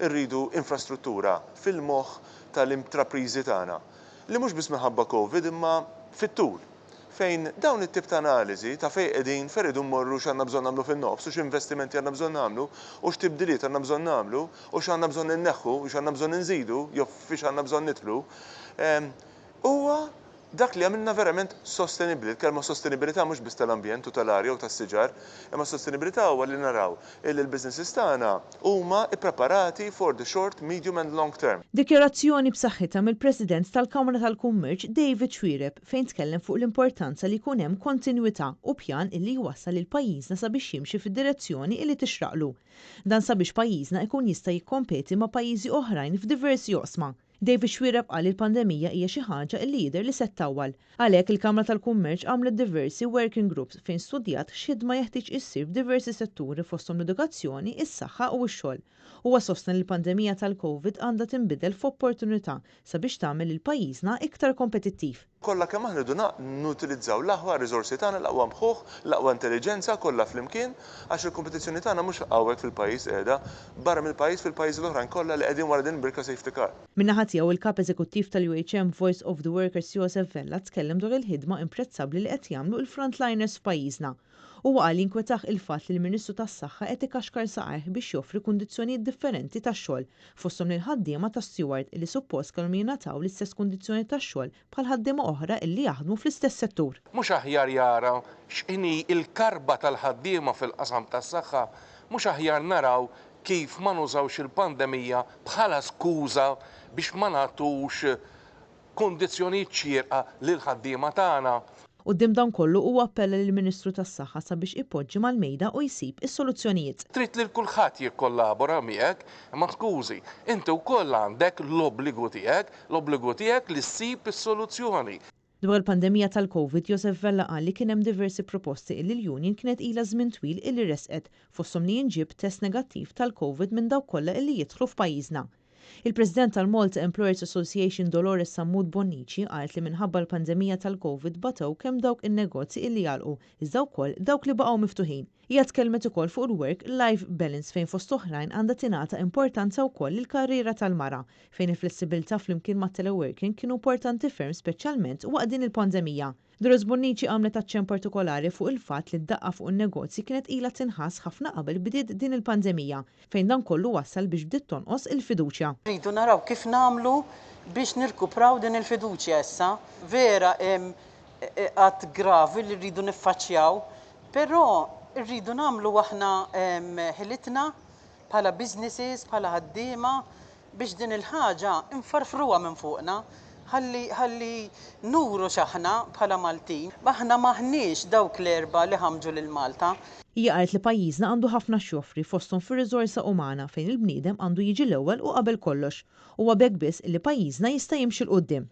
Irridu infrastruttura fil-moħħ tal-intrapriżi tagħna li mhux biss minħabba Covid imma fit-tul, fejn dawn it-tip ta' analiżi ta' fejn qegħdin, fejn irridu mmorru, x'għandna bżonn nagħmlu fin-nofs u x'investimenti għandna bżonn nagħmlu u x'tibdiliet għandna bżonn nagħmlu u x'għandna bżonn inneħħu u x'għandna bżonn inżidu jew fiex għandna bżonn nidħlu, huwa dak li jagħmilna verament sostenibbli. Il-kelma sostenibilità mhux biss tal-ambjent u tal-arja u tas-siġar, imma sostenibilità huwa li naraw illi l-businesses tagħna huma ppreparati for the short, medium and long term. Dikjarazzjoni b'saħħitha mill-President tal-Kamra tal-Kummerċ David Xuereb fejn tkellem fuq l-importanza li jkun hemm kontinwità u pjan illi jwassal lil pajjiżna sabiex jimxi fid-direzzjoni illi tixraqlu. Dan sabiex pajjiżna ikun jista' jikkompeti ma' pajjiżi oħrajn f'diversi oqsma. David Xuereb qal li l-pandemija hija xi ħaġa illi jidher li se ttawwal. Għalhekk il-Kamra tal-Kummerċ għamlet diversi working groups fejn studjat x'ħidma jeħtieġ issir f'diversi setturi fosthom l-edukazzjoni, is-saħħa u x-xogħol. Huwa sostna li l-pandemija tal-Covid għandha tinbidel f'opportunità sabiex tagħmel lil pajjiżna iktar kompetittiv. Kollha kemm aħna rridu nutilizzaw l-aqwa riżorsi tagħna, l-aqwa mħuħ, l-aqwa intelliġenza kollha flimkien għax il-kompetizzjoni tagħna mhux hawnhekk fil-pajjiż qiegħda, barra mill-pajjiż fil-pajjiżi l-oħrajn kollha li qegħdin wara din il-birka safety car. Min-naħa tiegħu il-Kap Eżekuttiv tal-UHM Voice of the Workers Josef Vella tkellem dwar il-ħidma imprezzabbli li qed jagħmlu l-frontliners f'pajjiżna. Huwa qal li jinkwetah il-fatt li l-Ministru tas-Saħħa qed ikaxkar saqajh biex joffri kundizzjonijiet differenti tax-xogħol, fosthom lill-ħaddiema ta' Steward illi suppost kellhom jingħataw l-istess kundizzjoni tax-xogħol bħal ħaddiema oħra illi jaħdmu fl-istess settur. Mhux aħjar jara x'inhi l-karba tal-ħaddiema fil-qasam tas-saħħa? Mhux aħjar naraw kif ma nużawx il-pandemija bħala skuża biex ma nagħtux kundizzjonijiet xierqa lill-ħaddiema tagħna. Quddiem dan kollu huwa appella lill-Ministru tas-Saħħa sabiex ipoġġi mal-mejda u jsib is-soluzzjonijiet. Trid lil kulħadd jikkollabora miegħek, imma skużi, inti wkoll għandek l-obbligu tiegħek, l-obbligu tiegħek li ssib is-soluzzjoni. Dwar il-pandemija tal-Covid, Josef Vella qal li kien hemm diversi proposti illi l-union kienet ilha żmien twil illi ressqet, fosthom li jinġieb test negattiv tal-Covid minn dawk kollha illi jidħlu f'pajjiżna. Il-President tal-Malta Employers Association Dolores Sammut Bonnici qalet li minħabba l-pandemija tal-Covid batew kemm dawk in-negozji illi għalqu iżda wkoll dawk li baqgħu miftuħin. Hija tkellmet ukoll fuq il-work life balance fejn fost oħrajn għandha tingħata importanza wkoll lill-karriera tal-mara fejn il-flessibilità flimkien mat-teleworking kienu importanti ferm speċjalment waqt din il-pandemija. Dolores Bonnici għamlet aċċenn partikolari fuq il-fatt li d-daqqa fuq in-negozji kienet ilha tinħass ħafna qabel bdiet din il-pandemija, fejn dan kollu wassal biex bdiet tonqos il-fiduċja. Rridu naraw kif nagħmlu biex nirkupraw din il-fiduċja issa. Vera hemm għadd gravi li rridu niffaċċjaw, però rridu nagħmlu aħna ħilitna bħala businesses, bħala ħaddiema biex din il-ħaġa nfarfruha minn fuqna ħalli ħalli nuru x'aħna bħala Maltin. Aħna m'aħniex dawk l-erbgħa li ħammġu lil Malta. Hija qalet li pajjiżna għandu ħafna x'joffri fosthom fir-riżorsa umana fejn il-bniedem għandu jiġi l-ewwel u qabel kollox. Huwa b'hekk biss li pajjiżna jista' jimxi 'l quddiem.